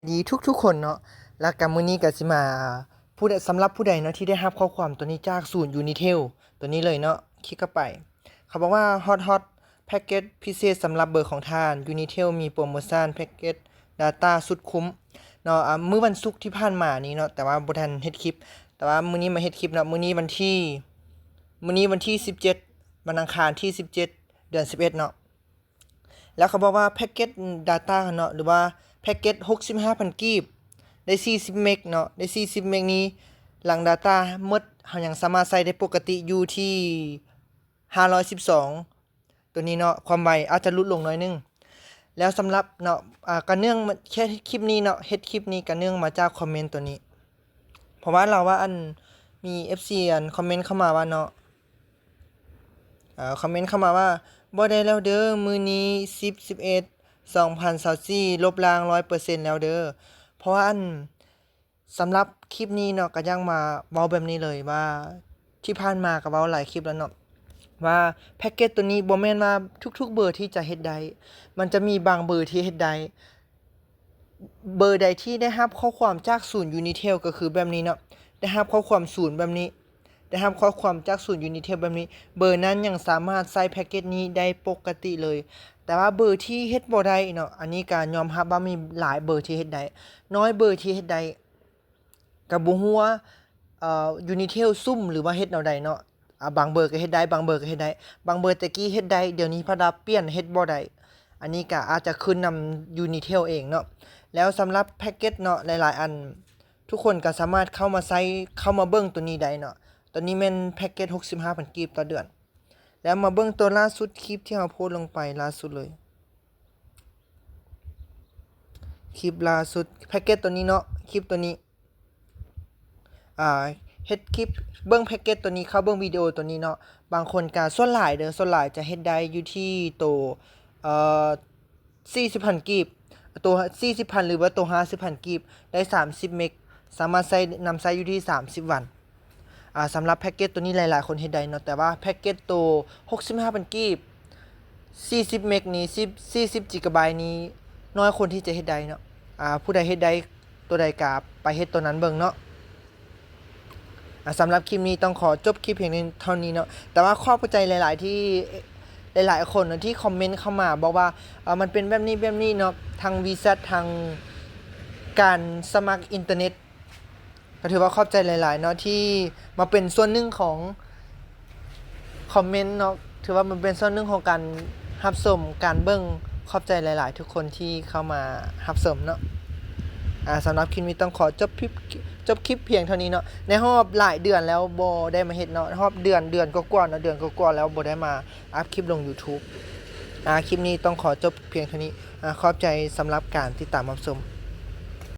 ດີທຸກໆຄົນເນາະ. ແລ້ວກໍມື້ນີ້ກໍຊິມາ ຜູ້ໃດ ສຳລັບຜູ້ໃດເນາະທີ່ໄດ້ຮັບຂໍ້ຄວາມຕົວນີ້ຈາກສູນ Unitel ຕົວນີ້ເລີຍເນາະ ຄລິກເຂົ້າໄປ. ເຂົາບອກວ່າ ຮອດໆ ແພັກເກັດພິເສດສຳລັບເບີຂອງທ່ານ Unitel ມີໂປຣໂມຊັນແພັກເກັດ data ສຸດຄຸ້ມເນາະ. ອາ ມື້ວັນສຸກທີ່ຜ່ານມານີ້ເນາະ ແຕ່ວ່າບໍ່ທັນເຮັດຄລິບ ແຕ່ວ່າມື້ນີ້ມາເຮັດຄລິບເນາະ. ມື້ນີ້ວັນທີ ມື້ນີ້ວັນທີສິບເຈັດ ວັນອັງຄານທີສິບເຈັດ ເດືອນສິບເອັດເນາະ. ແລ້ວເຂົາບອກວ່າແພັກເກັດ data ເນາະ ຫຼືວ່າແພັກເກັດຫົກສິບຫ້າພັນກີບ ໄດ້ສີ່ສິບເມັກເນາະ ໄດ້ສີ່ສິບເມັກນີ້ ຫຼັງ data ໝົດ ເຮົາຍັງສາມາດໃຊ້ໄດ້ປົກກະຕິຢູ່ທີ່ຫ້າຮ້ອຍສິບສອງ ຕົວນີ້ເນາະ ຄວາມໄວອາດຈະຫຼຸດລົງໜ້ອຍໜຶ່ງ. ແລ້ວສຳລັບເນາະ ອາ ກະເນື່ອງ ເຮັດຄລິບນີ້ເນາະ ເຮັດຄລິບນີ້ກະເນື່ອງມາຈາກຄອມເມັນຕົວນີ້ ເພາະວ່າລາວວ່າ ອັນ ມີ ເອັຟຊີ ອັນ ຄອມເມັນເຂົ້າມາວ່າເນາະ ເອີ ຄອມເມັນເຂົ້າມາວ່າ ບໍ່ໄດ້ແລ້ວເດີ ມື້ນີ້ສິບ ສິບເອັດ ສອງພັນຊາວສີ່ ລົບລ້າງຮ້ອຍເປີເຊັນແລ້ວເດີ. ເພາະວ່າ ອັນ ສຳລັບຄລິບນີ້ເນາະ ກໍຢາກມາເວົ້າແບບນີ້ເລີຍວ່າ ທີ່ຜ່ານມາກໍເວົ້າຫຼາຍຄລິບແລ້ວເນາະ ວ່າແພັກເກັດຕົວນີ້ບໍ່ແມ່ນວ່າທຸກໆເບີທີ່ຈະເຮັດໄດ້ ມັນຈະມີບາງເບີທີ່ເຮັດໄດ້. ເບີໃດທີ່ໄດ້ຮັບຂໍ້ຄວາມຈາກສູນ Unitel ກໍຄືແບບນີ້ເນາະ ໄດ້ຮັບຂໍ້ຄວາມສູນແບບນີ້ ໄດ້ຮັບຂໍ້ຄວາມຈາກສູນ Unitel ແບບນີ້ ເບີນັ້ນຍັງສາມາດໃຊ້ແພັກເກັດນີ້ໄດ້ປົກກະຕິເລີຍ. ແຕ່ວ່າເບີທີ່ເຮັດບໍ່ໄດ້ເນາະ ອັນນີ້ກໍຍອມຮັບວ່າມີຫຼາຍເບີທີ່ເຮັດໄດ້ ນ້ອຍເບີທີ່ເຮັດໄດ້. ກໍບໍ່ຮູ້ວ່າ ເອີ Unitel ຊຸ່ມ ຫຼືວ່າເຮັດແນວໃດເນາະ. ອາ ບາງເບີກໍເຮັດໄດ້ ບາງເບີກໍເຮັດໄດ້ ບາງເບີແຕ່ກີ້ເຮັດໄດ້ ດຽວນີ້ພັດວ່າປ່ຽນເຮັດບໍ່ໄດ້. ອັນນີ້ກໍອາດຈະຂຶ້ນນຳ Unitel ເອງເນາະ. ແລ້ວສຳລັບແພັກເກັດເນາະ ຫຼາຍໆອັນ ທຸກຄົນກໍສາມາດເຂົ້າມາໃຊ້ ເຂົ້າມາເບິ່ງຕົວນີ້ໄດ້ເນາະ. ຕົວນີ້ແມ່ນແພັກເກັດຫົກສິບຫ້າພັນກີບຕໍ່ເດືອນ. ແລ້ວມາເບິ່ງຕົວລ່າສຸດ ຄລິບທີ່ເຮົາໂພສລົງໄປລ່າສຸດເລີຍ ຄລິບລ່າສຸດ ແພັກເກັດຕົວນີ້ເນາະ ຄລິບຕົວນີ້ ອາ ເຮັດຄລິບເບິ່ງແພັກເກັດຕົວນີ້ ເຂົ້າເບິ່ງວິດີໂອຕົວນີ້ເນາະ. ບາງຄົນກະ ສ່ວນຫຼາຍເດີ ສ່ວນຫຼາຍຈະເຮັດໄດ້ຢູ່ທີ່ໂຕ ເອີ ສີ່ສິບພັນກີບ ໂຕສີ່ສິບພັນ ຫຼືວ່າໂຕຫ້າສິບພັນກີບ ໄດ້ສາມສິບເມັກ ສາມາດໃຊ້ ນຳໃຊ້ຢູ່ທີ່ສາມສິບວັນ. ອາ ສຳລັບແພັກເກັດໂຕນີ້ຫຼາຍໆຄົນເຮັດໄດ້ເນາະ ແຕ່ວ່າແພັກເກັດໂຕຫົກສິບຫ້າພັນກີບ ສີ່ສິບເມັກນີ້ ສິບ ສີ່ສິບຈີກາໄບນີ້ ນ້ອຍຄົນທີ່ຈະເຮັດໄດ້ເນາະ. ອາ ຜູ້ໃດເຮັດໄດ້ໂຕໃດກະໄປເຮັດໂຕນັ້ນເບິ່ງເນາະ. ອາ ສຳລັບຄລິບນີ້ຕ້ອງຂໍຈົບຄລິບພຽງເທົ່ານີ້ເນາະ ແຕ່ວ່າຂອບໃຈຫຼາຍໆທີ່ ຫຼາຍໆຄົນເນາະທີ່ຄອມເມັນເຂົ້າມາບອກວ່າ ເອີ ມັນເປັນແບບນີ້ແບບນີ້ເນາະ ທາງ WeChat ທາງການສະໝັກອິນເຕີເນັດ ກໍຖືວ່າຂອບໃຈຫຼາຍໆເນາະ ທີ່ມາເປັນສ່ວນໜຶ່ງຂອງຄອມເມັນເນາະ ຖືວ່າມັນເປັນສ່ວນໜຶ່ງຂອງການຮັບຊົມ ການເບິ່ງ. ຂອບໃຈຫຼາຍໆທຸກຄົນທີ່ເຂົ້າມາຮັບຊົມເນາະ. ອາ ສຳລັບຄລິບນີ້ຕ້ອງຂໍຈົບຄລິບ ຈົບຄລິບພຽງເທົ່ານີ້ເນາະ. ໃນຮອບຫຼາຍເດືອນແລ້ວບໍ່ໄດ້ມາເຮັດເນາະ ຮອບເດືອນ ເດືອນກວ່າໆເນາະ ເດືອນກວ່າໆແລ້ວບໍ່ໄດ້ມາອັບຄລິບລົງ YouTube. ອາ ຄລິບນີ້ຕ້ອງຂໍຈົບພຽງເທົ່ານີ້. ອາ ຂອບໃຈສຳລັບການຕິດຕາມຮັບຊົມ.